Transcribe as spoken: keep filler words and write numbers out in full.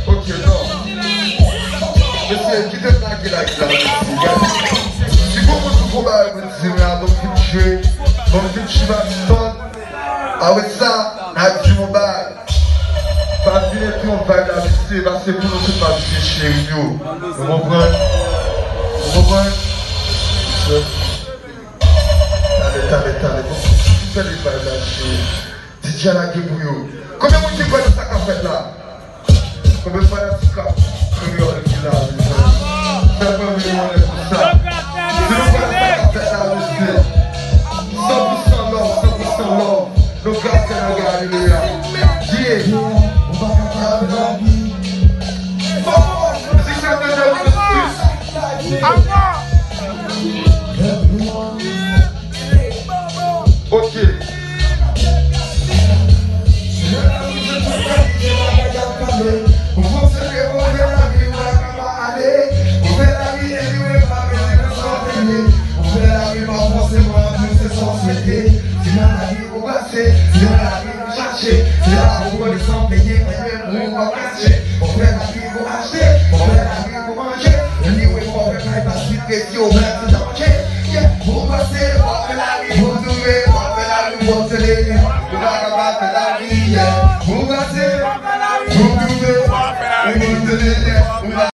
Ok, non. Mesye, kite m lage la, la, mesye. Gade. Si gon moun pou konba, mwen di, mwen a bon fit jwe, bon fit chiba, ton. Apre sa, n a di yon bagay. Pa vin epi yon bagay la, mesye, pase pou nou tout pa vin cheri yo. Nou konprann? Nou konprann? Tande, tande, tande. Bon, fè de bagay la, cheri. D J lage pou yo. Konbyen moun ki kwè nan sa k ap fèt la? Konbyen fanatik rap kreyòl ki la, mezanmi? Fè mwen mwen anlè pou sa. Si nou kwè nan sa k ap fèt la, mesye. San pou san love, san pou san love. Nou grase nan Galileya. Yeah. Mizik sa te dewoule sou. Ok.